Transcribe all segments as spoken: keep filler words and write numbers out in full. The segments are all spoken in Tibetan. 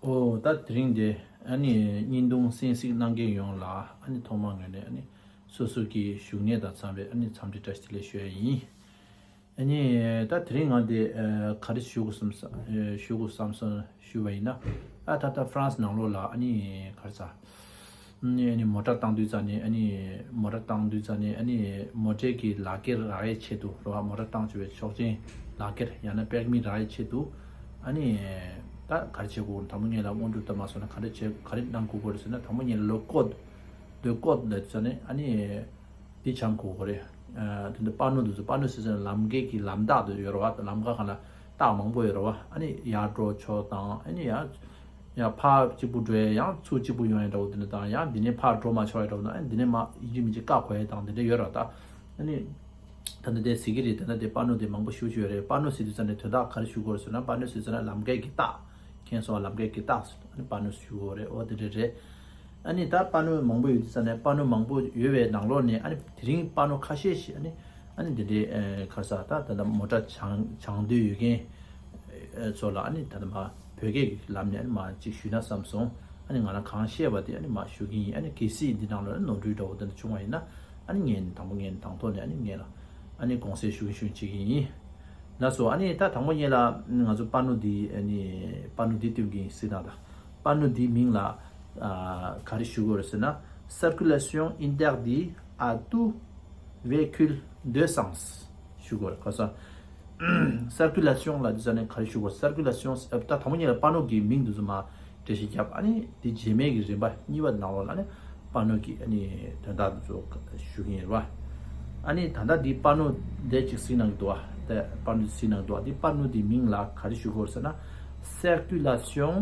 ཨོ་ད་དེ་རིང་འདི་ཨ་ནི་བརྙན་ཐུང་གསན་གཟིགས་གནང་མཁན་ཡོངས་ལ་ཨ་ནི་ཐོག་མ་ངོས་ནས་ཨ་ནི་སོ་སོ་གི་བཞུགས་གནས་དང་འཚམས་པའི་ཨ་ནི་འཚམས་འདྲི་བཀྲ་ཤིས་བདེ་ལེགས་ཞུ་ཡ་ཡིན། ཨ་ནི་ད་དེ་རིང་ང་འདི་ཨ་ག་རེ་ཞུ་དགོས་བསམ་ས་ཨ་ཞུ་དགོས་བསམ་སོང་ཞུ་བ་ཡིན་ན། ཨ་ད་ལྟ་ཧྥ་རན་སི་ནང་ལོགས་ལ་ཨ་ནི་ག་རེ་ཟ། ཨ་ནི་མོ་ཊ་བཏང་དུས་ཙ་ནས་ཨ་ནི་མོ་ཊ་བཏང་དུས་ཙ་ནས་ཨ་ནི་མོ་ཊའི་གི་ལག་ཁྱེར་རག་ཡའི་ཆེད་དུ་རེད་བ། མོ་ཊ་བཏང་བཅུག་པའི་ཆོག་མཆན་ལག་ཁྱེར་ཡང་ན་པེར་མི་རག་ཡའི་ཆེད་དུ་ཨ་ནི་ད་ག་རེ་བྱེད་དགོས། དང་པོ་ཉིད་ལ་སྔོན་འགྲོ་ལྟ་མ་སོང་ན་ག་རེ་བྱེད་ག་རེ་གནང་དགོས་ཀྱི་རེད་ཟེར་ན། དང་པོ་ཉིད་ལ་ལོ་ཀོད་ལོ་ཀོད་ལ་ཙ་ནས་ཨ་ནི་འདི་སྦྱང་དགོས་ཀྱི་རེད། ཨ་དེ་འདྲ་པ་ནོ་འདུག་ཚོ། པ་ནོ་ཟེར་ཙ་ན་ལམ་ཁའི་གི་ལམ་རྟགས་འདུག་ཡོད་རེད་བ། ལམ་ཁ་སྒང་ལ་རྟགས་མང་པོ་ཡོད་རེད་བ། ཨ་ནི་ཡར་འགྲོ་ཆོག་དང་ཨ་ནི་ཡར་ཡང་ཕར་གཅིག་པུ་འགྲོ་ཡ་ཡང་ཚུར་གཅིག་པུ་ཡོང་ཡ་འདྲ་བོ་དེ་འདྲ་དང་། ཡང་འདི་ནས་ཕར་འགྲོ་མ་ཆོག་ཡ་འདྲ་བོ་དང་། ཨ་ནི་འདི་ནས་མ་ཡིན་གཅིག་མིན་གཅིག་བཀག་གོ་ཡ་དང་དེ་འདྲ་ཡོད་ར། ད་ཨ་ནི་ད་ནི་དེ་ཟེར་གི་རེད། ད་ནི་དེ་པ་ནོ་དེ་མང་པོ་ཞུ་ཞུ་ཡོད་རེད། པ་ནོ་ཟེར་དུས་ཙ་ནས་དོན་དག་ག་རེ་ཞུ་དགོས་རེད་ཟེར་ན། པ་ནོ་ཟེར་དུས་ཙ་ནས་ལམ་ཁའི་གི་རྟགས། མཁྱེན་སོང་། ལམ་ཁའི་གི་རྟགས་ཨ་ནི་པ་ནོ་ཞུ་དགོས་རེད། འོ་དེ་འདྲ་རེད། ཨ་ནི་ད་པ་ནོ་མང་པོ་ཡོད་དུས་ཙ་ནས་པ་ནོ་མང་པོ་ཡོད་པའི་ནང་ལོགས་ནས་ཨ་ནི་དེ་རིང་པ་ནོ་ཁ་ཤས་ཤིག་ཨ་ནི་ཨ་ནི་འདི་འདྲའི་ཨ་ག་རེ་ཟ། ད་ད་ལྟ་མོ་ཊ་སྦྱང་སྦྱང་འདོད་ཡོད་མཁན་ཨ་ཚོ་ལ་ཨ་ནི་ད་ལྟ་མ་བོད་སྐད་ཀྱི་ལམ་ནས་ཨ་ནི་མ་ཅིག་ཞུས་ན་བསམ་སོང་། ཨ་ནི་ང་རང་གང་ཤེས་པ་དེ་ཨ་ནི་མ་ཞུ་གི་ཡིན། ཨ་ནི་གལ་སྲིད་འདི་ནང་ལ་ནོར་འཁྲུལ་འདྲ་བོ་དེ་འདྲ་བྱུང་བ་ཡིན་ན་ཨ་ནི་ངས་དང་པོ་ངས་དང་ཐོག་ནས་ཨ་ནི་ངས་ལ་ཨ་ནི་དགོངས་སེལ་ཞུ་གི་ཞུ་གི་བྱེད་ཀྱི་ཡིན། ལགས་སོ། ཨ་ནི་ད་དང་པོ་ཉིད་ལ་ང་ཚོ་པ་ནོ་འདི་ཨ་ནི་པ་ནོ་འདི་སྟོན་གྱི་ཡིན་ཟེར་ན། ད་པ་ནོ་འདིའི་མིང་ལ་ཨ་ག་རེ་ཞུ་དགོས་རེད་ཟེར་ན། Circulation interdite à tout véhicule de sens ཞུ་དགོས་རེད། ག་རེ་ཟ། Circulation ལབ་དུས་ཙ་ནས་ག་རེ་ཞུ་དགོས། Circulation ད་དང་པོ་ཉིད་ལ་པ་ནོ་གི་མིང་འདི་ཚོ་མ་འགྲེལ་བཤད་བརྒྱབ། ཨ་ནི་འདི་རྗེས་མའི་གི་རིམ་པ་གཉིས་པ་ནང་ལོགས་ལ་ནི་པ་ནོ་གི་ཨ་ནི་དོན་དག་འདི་ཚོ་ཞུ་གི་ཡིན་རེད་བ། ཨ་ནི་ད་ལྟ་འདི་པ་ནོ་འདི་ཅིག་གཟིགས་གནང་གི་འདུག་བ། དེ་པ་ནོ་གཟིགས་གནང་གི་འདུག་བ། འདི་པ་ནོ་འདི་མིང་ལ་ག་རེ་ཞུ་དགོས་ཟེར་ན། Circulation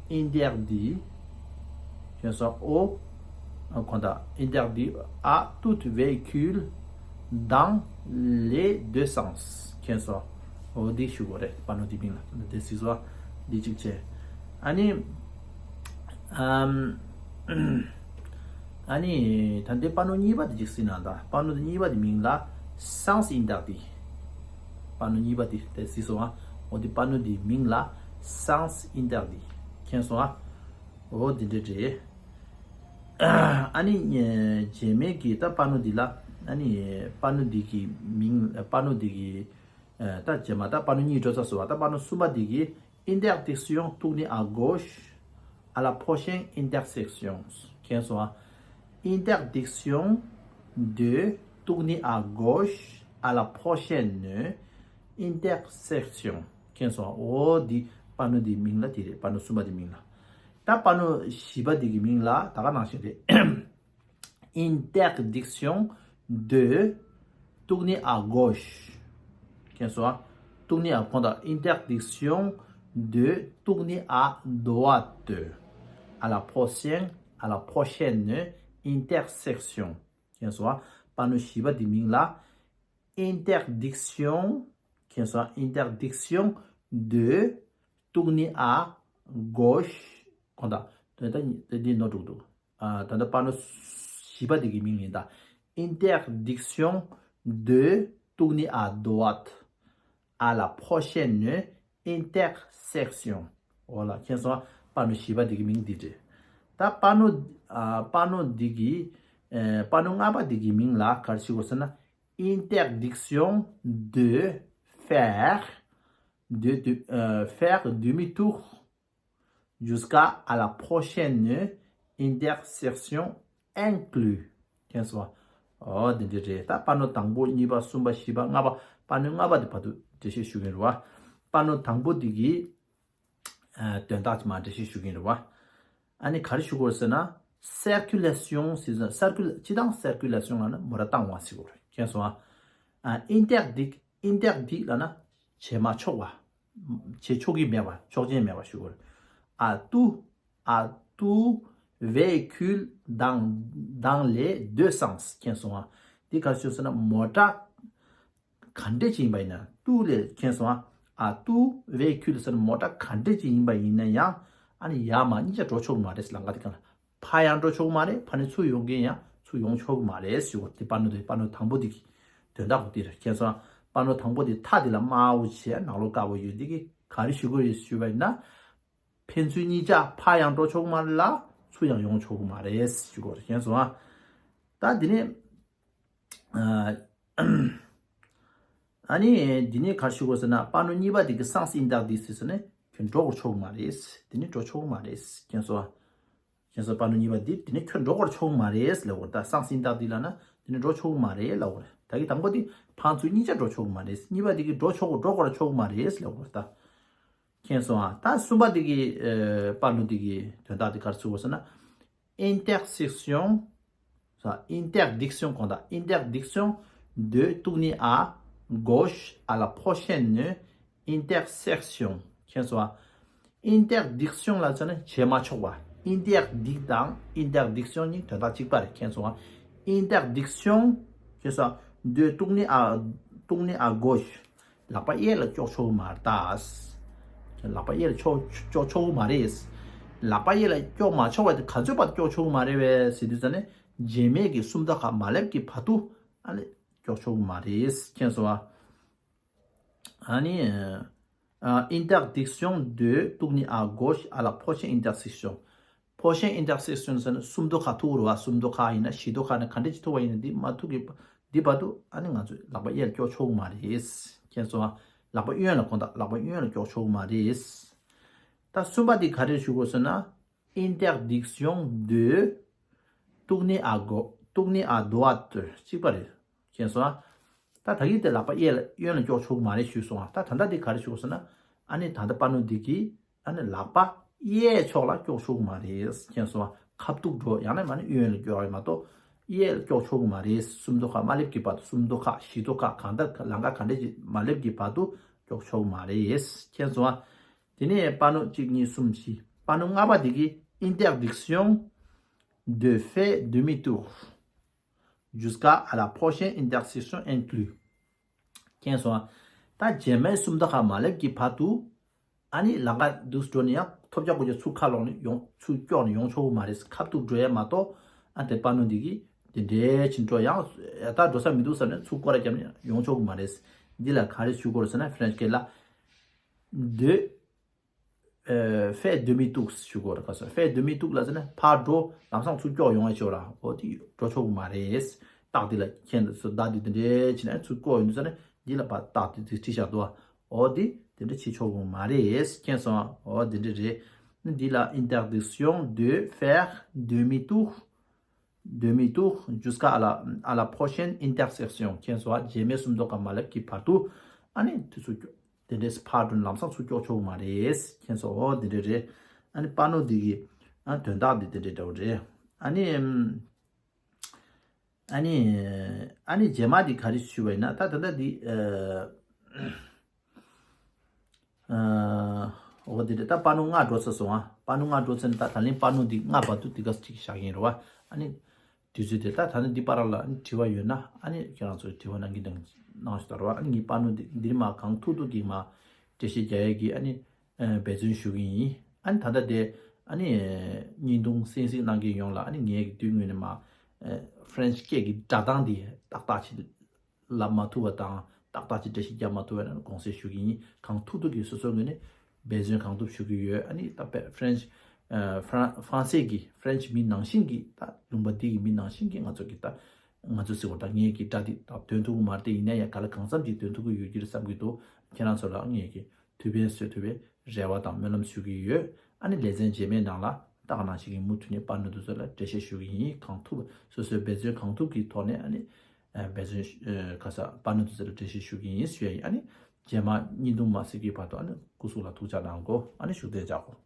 interdite མཁྱེན་སོང་། Au ཨ་གོ་ད། Interdite à tout véhicule dans les deux sens མཁྱེན་སོང་། འོ་འདི་ཞུ་དགོས་རེད། པ་ནོ་འདི་མིང་ལ་འདི་གཟིགས་སོང་། འདི་གཅིག་བྱས། ཨ་ནི་ཨམ། ཨ་ནི་ད་འདི་པ་ནོ་གཉིས་པ་དེ་ཅིག་གཟིགས་གནང་དང་། པ་ནོ་གཉིས་པ་དེ་མིང་ལ་sens interdit། པ་ནོ་གཉིས་པ་དེ་དེ་གཟིགས་སོང་ཨ། འོ་འདི་པ་ནོ་འདི་མིང་ལ་sens interdit མཁྱེན་སོང་ཨ། འོ་འདི་འདྲ་རེད། ཨ་ནི་རྗེས་མའི་གི་ད་པ་ནོ་འདི་ལ་ཨ་ནི་པ་ནོ་འདི་གི་མིང་པ་ནོ་འདི་གི་ད་རྗེས་མ་ད་པ་ནོ་གཉིས་འགྲོ་ཚར་སོང་བ། ད་པ་ནོ་གསུམ་པ་འདི་གི Interdiction tourner à gauche à la prochaine intersection མཁྱེན་སོང་ཨ། Interdiction de tourner à gauche à la prochaine intersection མཁྱེན་སོང་ཨ། འོ་འདི་པ་ནོ་འདི་མིང་ལ་དེ་རེད། པ་ནོ་གསུམ་པ་འདི་མིང་ལ། ད་པ་ནོ་བཞི་པ་འདི་གི་མིང་ལ་ད་ག་ནང་བཞིན་རེད། Interdiction de tourner à gauche མཁྱེན་སོང་ཨ། Tourner à གོང་དང་། Interdiction de tourner à droite à la prochaine à la prochaine intersection མཁྱེན་སོང་ཨ། པ་ནོ་བཞི་པ་འདི་མིང་ལ་interdiction མཁྱེན་སོང་ཨ། Interdiction de tourner à gauche གོང་དང་། དེ་ལྟ་དེ་འདི་ནོར་འགྲོ་གི་འདུག་ཨ། ད་ལྟ་པ་ནོ་བཞི་པ་དེ་གི་མིང་ཡིན་ད། Interdiction de tourner à droite à la prochaine intersection འོ་ལ་མཁྱེན་སོང་ཨ། པ་ནོ་བཞི་པ་དེ་གི་མིང་འདི་རེད། ད་པ་ནོ་ཨ། པ་ནོ་འདི་གི་ཨ། པ་ནོ་ལྔ་པ་དེ་གི་མིང་ལ་ག་རེ་ཞུ་དགོས་ཟེར་ན། Interdiction de faire de, de, euh, faire demi-tour jusqu'à à la prochaine intersection inclus མཁྱེན་སོང་ཨ། འོ་འདི་འདྲ་རེད། ད་པ་ནོ་དང་པོ་གཉིས་པ་གསུམ་པ་བཞི་པ་ལྔ་པ་པ་ནོ་ལྔ་པ་དེ་བར་དུ་འགྲེལ་བཤད་ཞུ་གི་ཡིན་རེད་བ། པ་ནོ་དང་པོ་འདི་གི་ཨ། དོན་དག་ཅིག་མ་འགྲེལ་བཤད་ཞུ་གི་ཡིན་རེད་བ། ཨ་ནི་ག་རེ་ཞུ་དགོས་ཟེར་ན། Circulation ཟེར་ན་circul སྤྱི་བཏང་circulation ལབ་ན་མོ་ཊ་བཏང་བ་ཟེར་གོ་རེད། མཁྱེན་སོང་ཨ། ཨ། Interdit interdit ལབ་ན་བྱེད་མ་ཆོག་པ། བྱེད་ཆོག་གི་མེད་པ། ཆོག་མཆན་མེད་པ་ཞུ་དགོས་རེད། À tout à tout véhicule dans dans les deux sens མཁྱེན་སོང་ཨ། འདི་ག་རེ་ཞུ་ཟེར་ན་མོ་ཊ་ག་འདྲས་ཅིག་ཡིན་པ་ཡིན་ན། tout ལས་མཁྱེན་སོང་ཨ། À tout véhicule ཟེར་ན་མོ་ཊ་ག་འདྲས་ཅིག་ཡིན་པ་ཡིན་ན་ཡང་ཨ་ནི་ཡར་མར་གཉིས་ཆ་འགྲོ་ཆོག་གི་མ་རེད། ལམ་ཁ་དེ་གང་ལ་ཕར་ཡང་འགྲོ་ཆོག་གི་མ་རེད། ཕར་ནས་ཚུར་ཡོང་མཁན་ཡང་ཚུར་ཡོང་ཆོག་གི་མ་རེད་ཞུ་བ། དེ་པ་ནོ་དེ་པ་ནོ་དང་པོ་དེ་གི་དོན་དག་པོ་དེ་རེད། མཁྱེན་སོང་ཨ། པ་ནོ་དང་པོ་དེ་མཐའ་དེ་ལ་དམར་པོ་བྱས་ནང་ལོགས་དཀར་པོ་ཡོད་དེ་གི་ག་རེ་ཞུ་དགོས་རེད་ཞུ་བ་ཡིན་ན། ཕན་ཚུན་གཉིས་ཆ་ཕར་ཡང་འགྲོ་ཆོག་གི་མ་རེད་ལ་ཚུར་ཡང་ཡོང་ཆོག་གི་མ་རེད་ཞུ་དགོས་རེད། མཁྱེན་སོང་ཨ། ད་འདི་ནས་ཨ་ནི་འདི་ནས་ག་རེ་ཞུ་དགོས་ཟེར་ན། པ་ནོ་གཉིས་པ་འདི་གི་སང་སིན་ཏག་འདི་ཟེར་ཟེར་ནས་ཁྱོད་འགྲོ་དགོས་ཆོག་གི་མ་རེད། འདི་ནས་འགྲོ་ཆོག་གི་མ་རེད། མཁྱེན་སོང་ཨ། མཁྱེན་སོང་། པ་ནོ་གཉིས་པ་འདི་འདི་ནས་ཁྱོད་འགྲོ་དགོས་ཆོག་གི་མ་རེད་ལབ་དགོས་རེད། ད་སང་སིན་ཏག་འདི་ལབ་ན་འདི་ནས་འགྲོ་ཆོག་གི་མ་རེད་ལབ་དགོས་རེད། ད་གི་དང་པོ་འདི་ཕར་ཚུར་གཉིས་ཆ་འགྲོ་ཆོག་གི་མ་རེད། གཉིས་པ་འདི་གི་འགྲོ་ཆོག་གི་འགྲོ་དགོས་ཆོག་གི་མ་རེད་ལབ་དགོས་རེད་ད། མཁྱེན་སོང་ཨ། ད་གསུམ་པ་འདི་གི་ཨ་པ་ནོ་འདི་གི་དོན་དག་འདི་ག་རེ་ཞུ་དགོས་ཟེར་ན། Intersection, ça, interdiction གོང་དག interdiction de tourner à gauche à la prochaine intersection. མཁྱེན་སོང་ཨ། interdiction ལབ་ཟེར་ན་བྱེད་མ་ཆོག་པ། interdit དང་interdiction གཉིས་དོན་དག་གཅིག་པ་རེད། མཁྱེན་སོང་ཨ། interdiction, c'est ça, de tourner à, tourner à gauche. ལག་པ་གཡས་ལ་ཀྱོག་ཆོག་གི་མ་རེད་ད། ལག་པ་གཡས་ལ་ཀྱོག་ཀྱོག་ཆོག་གི་མ་རེད། ལག་པ་གཡས་ལ་ཀྱོག་མ་ཆོག་པ་དེ་ག་ཚོད་བར་ཀྱོག་ཆོག་གི་མ་རེད་པས་ཟེར་དུས་ཙ་ནས་རྗེས་མའི་གི་སུམ་མདོ་ཁ་མ་སླེབས་ཀྱི་བར་དུ་ཨ་ནི་ཀྱོག་ཆོག་གི་མ་རེད། མཁྱེན་སོང་ཨ། ཨ་ནི་ཨ། interdiction de tourner à gauche à la prochaine intersection. Prochaine intersection ཟེར་ན་སུམ་མདོ་ཁ་ཐུག་རེད་བ། སུམ་མདོ་ཁ་ཡིན་ན་བཞི་མདོ་ཁ་ཡིན་ན་ག་འདྲ་ཅིག་ཐུག་པ་ཡིན་ན་འདི་མ་ཐུག་གི་འདི་བར་དུ་ཨ་ནི་ང་ཚོས་ལག་པ་གཡས་ལ་ཀྱོག་ཆོག་གི་མ་རེད། མཁྱེན་སོང་ཨ། ལག་པ་གཡོན་ལ་གོང་དག་ལག་པ་གཡོན་ལ་ཀྱོག་ཆོག་གི་མ་རེད། ད་གསུམ་པ་འདི་ག་རེ་ཞུ་དགོས་ཟེར་ན། interdiction de tourner à gauche, tourner à droite གཅིག་པ་རེད། མཁྱེན་སོང་ཨ། ད་ད་གིན་དེ་ལག་པ་གཡས་ལ་གཡོན་ལ་ཀྱོག་ཆོག་གི་མ་རེད་ཞུས་སོང་ཨ། ད་ད་ལྟ་འདི་ག་རེ་ཞུ་དགོས་ཟེར་ན། ཨ་ནི་ད་ལྟ་པ་ནོ་འདི་གིས་ཨ་ནི་ལག་པ་གཡས་ཕྱོགས་ལ་ཀྱོག་ཆོག་གི་མ་རེད། མཁྱེན་སོང་ཨ། ཁ་ཐུག་འགྲོ་ཡང་ན་མ་ནི་གཡོན་ལ་ཀྱོག་ཡ་མ་གཏོགས་གཡས་ལ་ཀྱོག་ཆོག་གི་མ་རེད། སུམ་མདོ་ཁ་མ་སླེབས་ཀྱི་བར་དུ། སུམ་མདོ་ཁ་བཞི་མདོ་ཁ་གང་ལྟར་ལམ་ཁ་ག་འདྲ་ཅིག་མ་སླེབས་ཀྱི་བར་དུ་ཀྱོག་ཆོག་གི་མ་རེད། མཁྱེན་སོང་ཨ། དེ་ནས་པ་ནོ་གཅིག་གཉིས་གསུམ་བཞི། པ་ནོ་ལྔ་པ་འདི་གིས interdiction de faire demi-tour jusqu'à la prochaine intersection inclus. མཁྱེན་སོང་ཨ། ད་རྗེས་མའི་སུམ་མདོ་ཁ་མ་སླེབས་ཀྱི་བར་དུ་ཨ་ནི་ལམ་ཁ་འདུག་སེ་འགྲོ་ནས་ཡང་ཐོབ་རྒྱག་དགོས་ཀྱི་ཚུར་ཁ་ལོག་ནས་ཡོང་ཚུར་ཀྱོག་ནས་ཡོང་ཆོག་གི་མ་རེད། ཁ་ཐུག་འགྲོ་ཡ་མ་གཏོགས་ཨ་དེ་པ་ནོ་འདི་གིས་དེ་འདྲའི་ཕྱིན་འགྲོ་ཡང་ད་འགྲོ་ས་མི་འདུག་བསམ་ནས་ཚུར་སྐོར་ར་བརྒྱབ་ནས་ཡོང་ཆོག་གི་མ་རེད། འདི་ལ་ག་རེ་ཞུ་དགོས་རེད་ཟེར་ན། ཕ་རན་སི་སྐད་ལ། de ཨ། faire demi-tour ཞུ་དགོས་རེད། ག་ས་faire demi-tour ལ་ཟེར་ན་ཕར་འགྲོ་ལམ་སང་ཚུར་ཀྱོག་ཡོང་ཡ་ཆོག་ར། འོ་དེ་འགྲོ་ཆོག་གི་མ་རེད། རྟགས་འདི་ལ་མཁྱེན་སོང་། ད་འདི་འདི་འདྲའི་ཕྱིན་ན་ཚུར་ཀྱོག་ཡོང་དུས་ཙ་ནས་འདི་ལ་ཕར་རྟགས་འདི་འདི་བྲིས་བཞག་འདུག་འོ་འདི་འདི་འདྲ་བྱེད་ཆོག་གི་མ་རེད། མཁྱེན་སོང་། འོ་འདི་འདྲ་རེད། འདི་ལ་interdiction de faire demi-tour, demi-tour jusqu'à la, à la prochaine intersection. མཁྱེན་སོང་། རྗེས་མའི་སུམ་མདོ་ཁ་མ་སླེབས་ཀྱི་བར་དུ་ཨ་ནི་དེ་ཚུར་ཀྱོག་དེ་འདྲས་ཕར་འགྲོ་ལམ་སང་ཚུར་ཀྱོག་ཆོག་གི་མ་རེད། མཁྱེན་སོང་། འོ་དེ་འདྲས་རེད། ཨ་ནི་པ་ནོ་འདི་གི་ཨ་དོན་དག་འདི་དེ་འདྲས་འདྲ་བོ་རེད། ཨ་ནི་ཨམ། ཨ་ནི་ཨ་ནི་རྗེས་མ་འདི་ག་རེ་ཞུས་པ་ཡིན་ན། ད་ད་ལྟ་འདི་ཨ། ཨ། འོ་དེ་འདྲ། ད་པ་ནོ་ལྔ་འགྲོ་ཚར་སོང་ཨ། པ་ནོ་ལྔ་འགྲོ་ཚར་ནས་ད་ད་ལན་པ་ནོ་འདི་ལྔ་བར་དུ་འདི་ག་ཅིག་བཞག་གི་ཡིན་རེད་བ། ཨ་ནི་དུས་ཚོད་དེ་ད་ད་ནི་འདི་བར་ལ་ཨ་ནི་དྲི་བ་ཡོད་ན་ཨ་ནི་ཁྱེད་རང་ཚོས་དྲི་བ་གནང་གི་གནང་གནང་ཞུ་དར་བ། ཨ་ནི་ངས་པ་ནོ་འདི་འདིར་མ་གང་ཐུབ་ཐུབ་ཀྱིས་མ་འགྲེལ་བཤད་རྒྱག་ཡས་ཀྱི་ཨ་ནི་འབད་བརྩོན་ཞུ་གི་ཡིན། ཨ་ནི་ད་ལྟ་དེ་ཨ་ནི་བརྙན་ཐུང་གསན་གཟིགས་གནང་མཁན་ཡོངས་ལ་ཨ་ནི་ངས་ཀྱི་དུས་ངོས་ནས་མ་ཨ་ཕ་རན་སི་སྐད་ཀྱི་སྒྲ་གདངས་འདི་ཏག་ཏག་ཅིག་ལབ་མ་ཐུབ་པ་དང་ཏག་ཏག་ཅིག་འགྲེལ་བཤད་རྒྱག་མ་ཐུབ་པ་ཡིན་ན་དགོངས་སེལ་ཞུ་གི་ཡིན། གང་ཐུབ་ཐུབ་ཀྱིས་སོ་སོའི་ངོས་ནས་འབད་བརྩོན་གང་ཐུབ་ཞུ་གི་ཡོད། ཨ་ནི་ད་དཔེ་ཕ་རན་སི་ཨ་ཧྥ་རན་ཧྥ་རན་སེ་གི་ཕ་རན་སི་མི་ནང་བཞིན་གྱི་ད་ལུང་པ་འདི་གི་མི་ནང་བཞིན་གྱི་ང་ཚོ་གི་ད་ང་ཚོ་ཟེར་བ་ད་ངས་ཀྱི་སྒྲ་འདི་ད་འདོན་ཐུབ་ཀྱི་མ་རེད་དེ། ཡིན་ན་ཡང་ག་ལ་གང་འཚམ་ཅིག་འདོན་ཐུབ་ཀྱི་ཡོད་ཀྱི་རེད་བསམ་གྱི་འདུག་ཁྱེད་རང་ཚོ་ལ་ངས་ཀྱི་ཐུགས་ཕན་གསོས་ཐུབ་པའི་རེ་བ་དང་སྨོན་ལམ་ཞུ་གི་ཡོད། ཨ་ནི་ལེ་ཚན་རྗེས་མའི་ནང་ལ་ད་ག་ནང་བཞིན་གྱི་མུ་མཐུད་ནས་པ་ནོ་དེ་ཚོ་ལ་འགྲེལ་བཤད་ཞུ་གི་ཡིན། གང་ཐུབ་སོ་སོའི་འབད་བརྩོན་གང་ཐུབ་ཀྱི་ཐོག་ནས་ཨ་ནི་ཨ་འབད་བརྩོན་ཨ་ག་ས་པ་ནོ་དེ་ཚོ་ལ་འགྲེལ་བཤད་ཞུ་གི་ཡིན་ཞུ་ཡ་ཡིན། ཨ་ནི་རྗེས་མ་བརྙན་ཐུང་མ་གཟིགས་ཀྱི་བར་དུ་ཨ་ནི་སྐུ་གཟུགས་ལ་ཐུགས་ཅག་གནང་གོ། ཨ་ནི་བཞུགས་གདན་འཇགས་གོ།